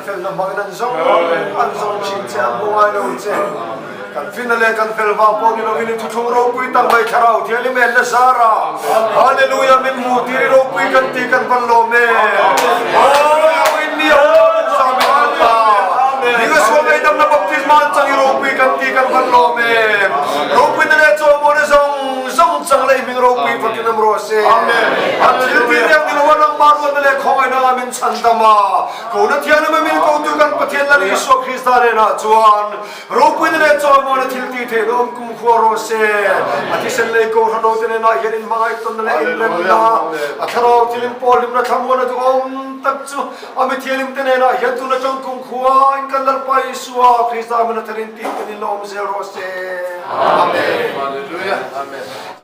felna hmangin an zawng an zawng thin che, an hmu ngai lo che. Kan finna leh kan fel vang pawh ni lovin i thuthlung ropui tak mai Thlarau Thianghlim en na zara Hallelujah min hmuh tir i ropui kan tih kan van lawm e. Hallelujah in mi a hun lo sa min hmu ta. Ninga sual ngaihdamna baptisma an chang i ropui kan tih kan van lawm e. Ropuina leh chawhmawhna zawng zawng chang leh i hming ropui fakin awm rawh se. An thil tih reng ni loa nangmah ruatna leh khawngaihna ah min chhandam a. Kohna Thianghlim a min kotu kan Pathian Lal Isua Krista hnenah chuan Ropuina leh chawimawina thil tih theihna awm kumkhua rawh se. A thisen lei kohhran hote nenah hian inhmangaihtawnna leh inremna, a thlarau thil inpawhhlimna thlamuana duhawm tak chu a mithianghlimte nenah hian tun atang kumkhua in kan Lalpa Isua Krista hmuna tharin tih ten in la awm zel rawh se. Amen. Hallelujah. Amen.